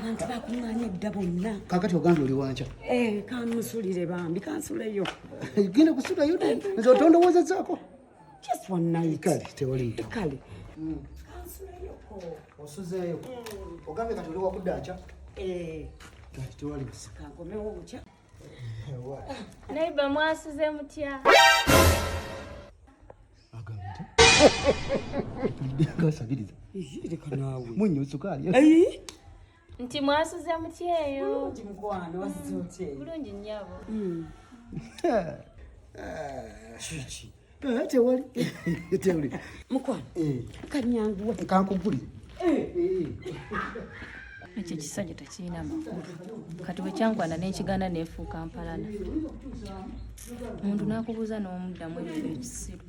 Abantu bakuŋŋaanye dda bonna. Kakati ogambye oli wanca. Eh, kanmusulire bambi, kansuleyo. Genda kusulayo, nze otondowoozezaako. Just one night. Kale, tewali mutawa. Kale. Kansuleyoko. Osuzeeyo. Ogambye kati oli wakudda nkya? Eh. Kale, tewali buzibu. Kankomewo bukya. Neighbor, mwasuze mutya? Agambye nti gasabiriza. Leka naawe. Munnyo, sukaali. Nti mwasuze mutya eyo? Bulungi mukwano, wasuze otya? Bulungi nnyabo. Kiki? Tewali. Tewali. Mukwano. Kanyanguwa. Kankugulire. Ekyo ekisajja tekirina makulu. Kati bwe kyankwana n'ekigaana neefuuka mpalana. Omuntu n'akubuuza n'omuddamu ebyo ekisiru.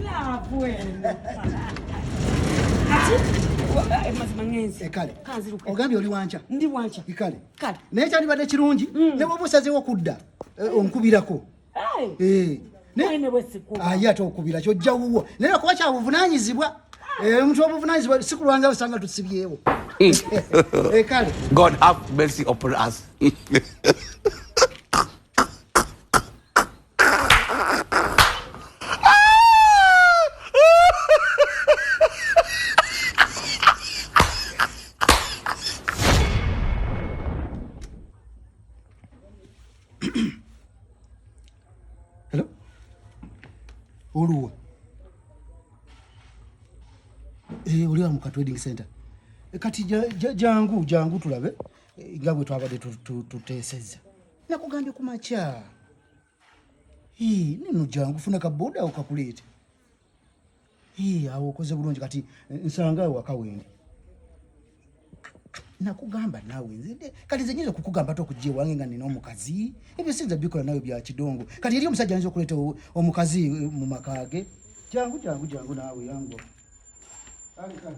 Love eno. Kati mazima ngenze. Kale. Kanziruke. Ogambye oli wanca? Ndi wanca. Kale. Kale. Naye kyandibadde kirungi ne bw'oba osazeewo kudda, onkubirako. Naye ne bwe sikuba. Aye, ate okubira kyojja wuwo, naye lwakuba kya buvunaanyizibwa. Omuntu obuvunaanyizibwa si kulwanga osanga tusibyewo. Kale. God have mercy upon us. Hello? Oluwa? Oli wa mu ka trading center. Kati jangu, jangu tulabe nga bwe twabadde tuteesezza. Nakugambye ku makya. Nino jangu, funa kaboda awo kakuleete. Awo okoze bulungi. Kati nsanga awo waka wendi. Nakugamba naawe nze kati nze nyinza okukugamba ate okujja ewange nga nina omukazi? Ebyo sinza bikola nawe, bya kidongo. Kati eri omusajja ayinza okuleeta omukazi mu maka ge? Jangu, jangu, jangu naawe, yangu. Kale, kale.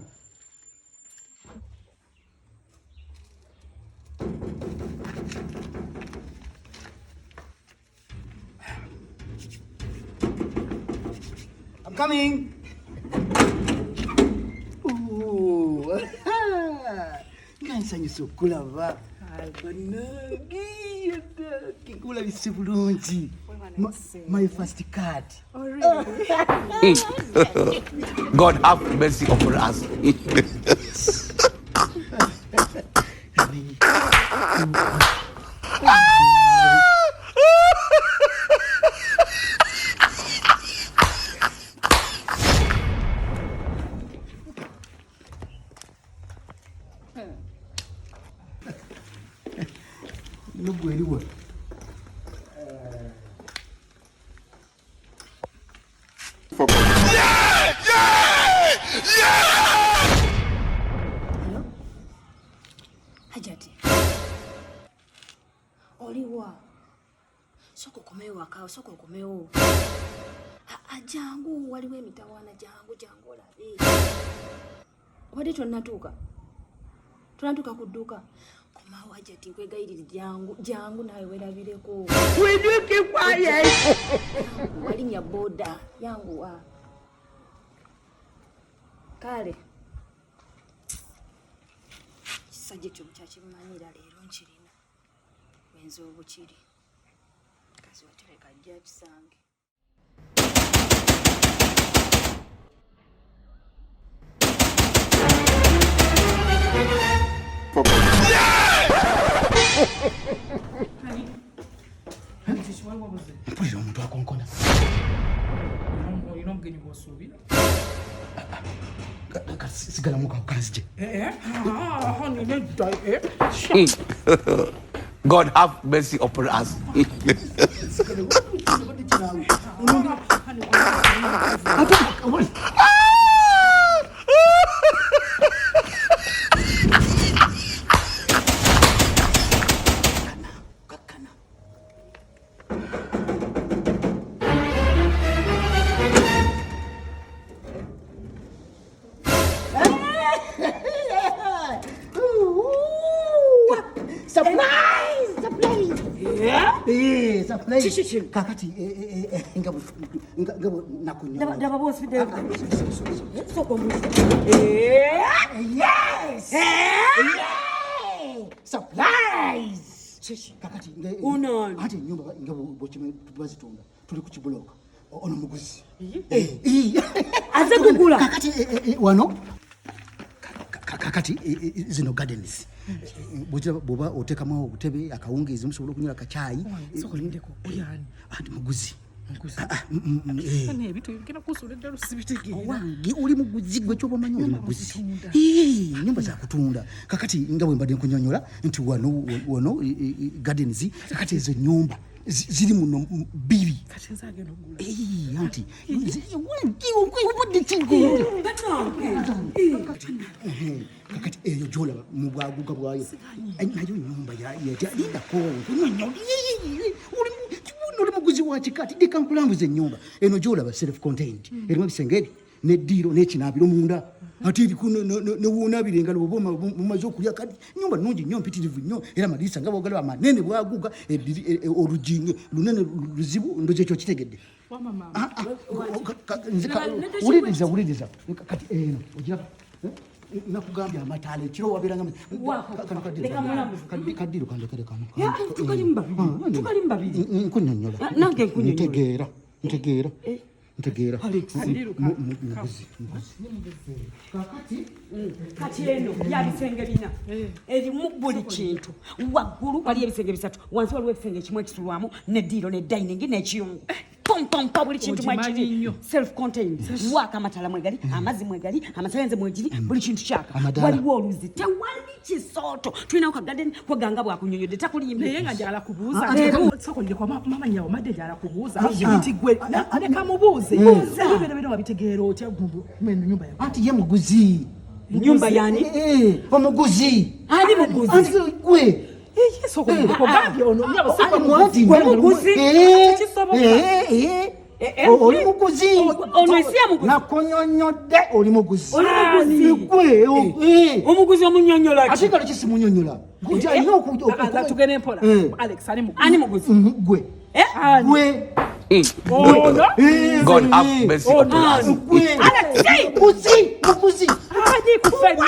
I'm coming. Ooh. Nga nsanyusa okulaba. Bannange, nkulabise bulungi. My first card. God have mercy upon us. Nugwe eriwa? Hello? Hajati. Oliwa? Sooka okomewo waka, sooka okomewo. Jangu, waliwo emitawaana, jangu, jangu olabe. Obadde tonnatuuka? Tonnatuuka ku dduuka? Komawo Hajati, nkwegayirire, jangu, jangu naawe weerabireko. Will you keep quiet? Jangu, walinnya boda, yanguwa. Kale. Ekisajja ekyo mukyakimanyira leero nkirina. Wenza obukiri. Kazi watereka ajja akisange. Mpulira omuntu akonkona. Olina omugenyi gwosuubira? Sigalamu kanzije. Nedda. God have mercy upon us. Kakkana. Surprise! Surprise! Surprise! Kiki kino? Kakati nga bwe nakunyola. Ndaba bwonsibidde. Sooka ombuuze. Yes! Yes! Surprise! Kiki? Kakati Ono ani? Anti ennyumba nga bw'okimanyi bazitunda, tuli ku kibuloka. Ono muguzi. Aze kugula. Kakati wano kakati zino gardens. Bw'okiraba bw'oba oteekamu obutebe akawungeezi musobola okunywera akacaayi. Sooka olindeko, oyo ani? Anti muguzi. Muguzi. Ah, ah, mm. Bano ebintu bigenda kunsuula eddalu sibitegeera. Owange oli muguzi gwe kyoba omanyi oli muguzi. Zitunda. Ii, nyumba zakutunda. Kakati nga bwe mbadde nkunyonyola nti wano wano gardens kakati ezo nyumba ziri muno bbiri. Kati nze agenda okugula. Ii, anti obudde kigenda. Bannange. Kakati eyo gyolaba mu bwaguga bwayo. Nayo nyumba lindako nkunyonyola. Oli muguzi wa kika ati leka nkulambuza ennyumba eno gyolaba self contained erimu ebisenge ebi neddiiro n'ekinaabiro munda ate eriko newunaabira engalo bwoba mumaze okulya. Kati nyumba nnungi nnyo mpitirivu nnyo era amadirisha nga bwogalaba manene bwaguga oluggi lunene luzibu ndozi ekyo kitegedde. Wama maama. Ah, ah, wuliriza wuliriza kati eno ogiraba. Eh? Nakugambye amataala ekiro wabeeranga Waako. Kano kaddiiro Leka mulamuzi. Kaddiiro kandekere kano. Ya, tukali mu babiri. Tukali mu babiri. Nkunyonyola. Nange nkunyonyola. Ntegeera ntegeera ntegeera. Alex. Muguzi muguzi kakati. Kati eno ya bisenge bina erimu buli kintu. Waggulu waliyo ebisenge bisatu, wansi waliwo ebisenge kimu ekisulwamu neddiiro ne dining n'ekiyungu pompompa buli kintu Ogimanyi mwekiri nnyo. Self contained waaka amatala mwegali, amazzi mwegali, amasannyalaze mwegiri, buli kintu kyaka. Amadaala. Waliwo oluzzi, tewali kisooto, tulinawo ka garden kweganga bwakunyonyodde takulimbe. Naye nga njagala kubuuza. Ah, Sooka olindeko, maama nyawo madde njagala kubuuza nti gwe leka mubuuze ebibeera wabitegeera otya gumbu mweno nyumba ya Anti ye muguzi. Nyumba yani? Omuguzi. Ali muguzi. Anti gwe. Sooka olindeko, gambye ono nyabo si gwe Anti Gwe muguzi. Tekisoboka. Oli muguzi. Ono ensi ya muguzi. Nakunyonyodde oli muguzi. Oli muguzi. Gwe Omuguzi omunyonyola ki? Ate nga lwaki simunyonyola? Nti alina Ah, tugende mpola. Alex ali muguzi? Ani muguzi? Gwe. Eh? Gwe. Ono God have mercy upon us. Gwe. Muguzi muguzi. Ani kufenna?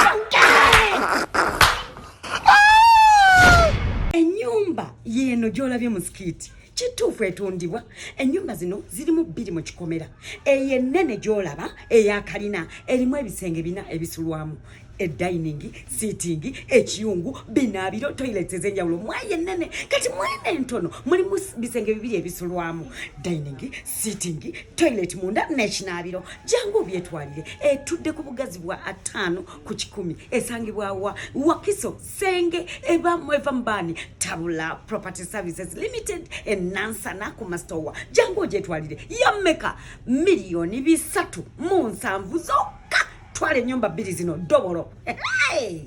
Ennyumba yeeno gy'olabye mu skit kituufu etundibwa. Ennyumba zino zirimu bbiri mu kikomera. Eyo ennene gy'olaba eyakalina erimu ebisenge bina ebisulwamu, edining, sitting, ekiyungu, binaabiro, toilets ez'enjawulo mwayo ennene. Kati mwene entono mulimu bisenge bibiri ebisulwamu, dining, sitting, toilet munda n'ekinaabiro. Jangu obyetwalire. Etudde ku bugazi bwa 50 ku 100. Esangibwa wa Wakiso Senge eva eva mbani Tabula Property Services Limited enansana ku mastowa. Jangu ogyetwalire. Yammeka? 370,000 zokka. Twala ennyumba bbiri zino dobolo. Hey!